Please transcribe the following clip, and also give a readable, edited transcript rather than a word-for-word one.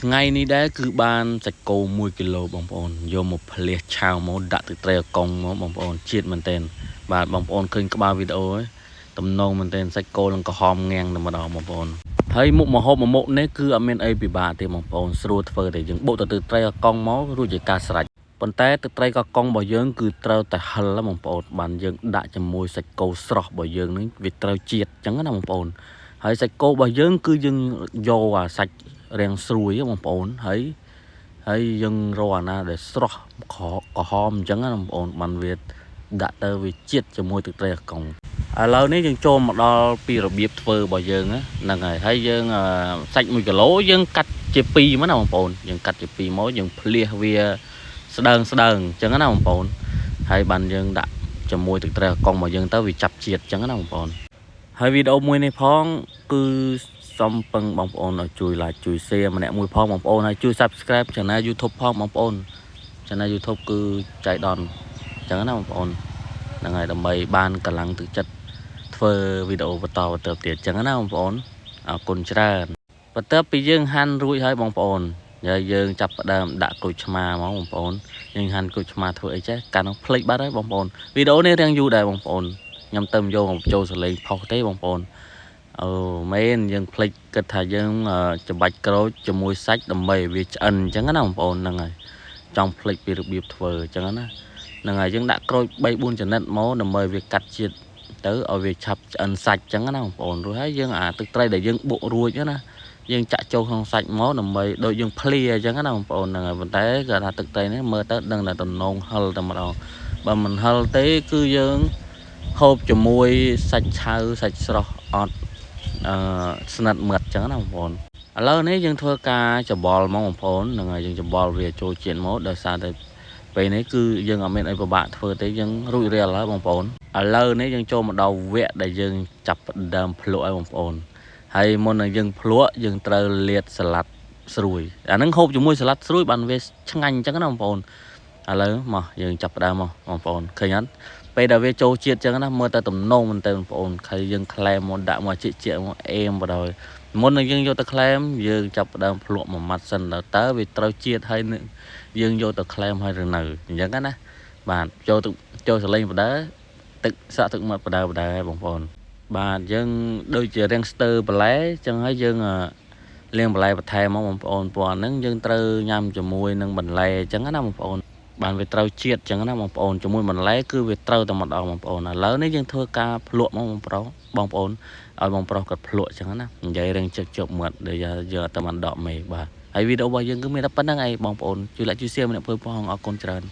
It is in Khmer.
ថ្ងៃនេះដែរគឺបានសាច់គោ1គីឡូបងប្អូនយកមកភ្លៀសឆាវមកដាក់ទឹកត្រីអកុងមកបងប្អូនជាតិមែនទែនបាទបងប្អូនឃើញក្បាលវីដេអូហើយតំណងមែនទែនសាច់គោនឹងក្រហមងាំងតែម្ដងបងប្អូនហើយមុខម្ហូបមួយមុខនេះគឺអត់មានអីពិបាកទេបងប្អូនស្រួលធ្វើទេយើងបុកទៅទឹកត្រីអកុងមករួចជាការស្រេចប៉ុន្តែទឹកត្រីកកុងរបស់យើងគឺត្រូវតែហិលបងប្អូនបានយើងដាក់ជាមួយសាច់គោស្រស់របស់យើងនឹងវាត្រូវជាតិអញ្ចឹងណាបងប្អូនហើយសាច់គោរបស់យើងគឺយើងយកអាសាច់ រាងស្រួយបងប្អូនហើយហើយយើងរកអាណាដែលស្រស់ក្រហមអញ្ចឹងណាបងប្អូនបានវាដាក់ទៅវាជាតិជាមួយទឹកត្រីអាកុងឥឡូវនេះយើងចូលមកដល់ពីរបៀបធ្វើរបស់យើងហ្នឹងហើយហើយយើងសាច់1គីឡូយើងកាត់ជា2មកណាបងប្អូនយើងកាត់ជា2មកយើងភ្លៀសវាស្ដើងស្ដើងអញ្ចឹងណាបងប្អូនហើយបានយើងដាក់ជាមួយទឹកត្រីអាកុងរបស់យើងទៅវាចាប់ជាតិអញ្ចឹងណាបងប្អូនហើយវីដេអូមួយនេះផងគឺ សំពឹងបងប្អូនឲ្យជួយ like ជួយ share ម្នាក់មួយផងបងប្អូនហើយជួយ subscribe channel YouTube ផងបងប្អូន channel YouTube គឺចៃដនអញ្ចឹងណាបងប្អូនហ្នឹងហើយដើម្បីបានកម្លាំងទឹកចិត្តធ្វើវីដេអូបន្តបន្តទៀតអញ្ចឹងណាបងប្អូនអរគុណច្រើនបន្ទាប់ពីយើងហាន់រួចហើយបងប្អូនហើយយើងចាប់ផ្ដើមដាក់ក្រូចឆ្មាមកបងប្អូនយើងហាន់ក្រូចឆ្មាធ្វើអីចេះកាលនោះភ្លេចបាត់ហើយបងប្អូនវីដេអូនេះរៀងយូរដែរបងប្អូនខ្ញុំទៅយកមកចូលសលេងផុសទេបងប្អូនអូមែនយើងភ្លេចគិតថាយើងច្បាច់ក្រូចជាមួយសាច់ដើម្បីវាឆ្អិនអញ្ចឹងណាបងប្អូនហ្នឹងហើយចង់ភ្លេចពីរបៀបធ្វើអញ្ចឹងណាហ្នឹងហើយយើងដាក់ក្រូច3 4ចំណិតមកដើម្បីវាកាត់ជាតិទៅឲ្យវាឆាប់ឆ្អិនសាច់អញ្ចឹងណាបងប្អូនរួចហើយយើងអាទឹកត្រីដែលយើងបុករួចណាយើងចាក់ចូលក្នុងសាច់មកដើម្បីដូចយើងភ្លាអញ្ចឹងណាបងប្អូនហ្នឹងហើយប៉ុន្តែគាត់ថាទឹកត្រីនេះមើលទៅដឹងតែតំណងហិលតែម្ដងបើមិនហិលទេគឺយើងហូបជាមួយសាច់ឆៅសាច់ស្រស់អត់អឺស្និទ្ធមាត់អញ្ចឹងណាបងប្អូនឥឡូវនេះយើងធ្វើការច្បល់មកបងប្អូនហ្នឹងហើយយើងច្បល់វាចូលជាតិមកដោយសារតែពេលនេះគឺយើងអត់មានអីពិបាកធ្វើទេយើងរួចរាល់ហើយបងប្អូនឥឡូវនេះយើងចូលមកដល់វគ្គដែលយើងចាប់ផ្ដើមភ្លក់ហើយបងប្អូនហើយមុននឹងយើងភ្លក់យើងត្រូវលាតសាឡាត់ស្រួយអាហ្នឹងហូបជាមួយសាឡាត់ស្រួយបានវាឆ្ងាញ់អញ្ចឹងណាបងប្អូនឥឡូវមកយើងចាប់ផ្ដើមមកបងប្អូនឃើញអត់ពេលដែលវាចូលជាតិអញ្ចឹងណាមើលតែទំនងមែនតើបងប្អូនឃើញយើងក្លែមមកដាក់មកជិះមកអេមបណ្ដោយមុននឹងយើងយកទៅក្លែមយើងចាប់ផ្ដើមភ្លក់មួយម៉ាត់សិនដល់តើវាត្រូវជាតិហើយនឹងយើងយកទៅក្លែមហើយឬនៅអញ្ចឹងណាបាទចូលទឹកចូលសលេងបដើទឹកសាក់ទឹកមាត់បដើបដើហើយបងប្អូនបាទយើងដូចជារាំងស្ទើបន្លែអញ្ចឹងហើយយើងលាងបន្លែបន្ថែមមកបងប្អូនព្រោះអាហ្នឹងយើងត្រូវញ៉ាំជាមួយនឹងបន្លែអញ្ចឹងណាបងប្អូនបានវាត្រូវជាតិអញ្ចឹងណាបងប្អូនជាមួយបន្លែគឺវាត្រូវតែម្ដងបងប្អូនឥឡូវនេះយើងធ្វើការភ្លក់មកបងប្រុសបងប្អូនឲ្យបងប្រុសគាត់ភ្លក់អញ្ចឹងណានិយាយរឿងជឹកជប់មាត់ដែលយើងអត់តែបានដកមេបាទហើយវីដេអូរបស់យើងគឺមានតែប៉ុណ្្នឹងឯងបងប្អូនជួយ like ជួយ share ម្នាក់ផងអរគុណច្រើន។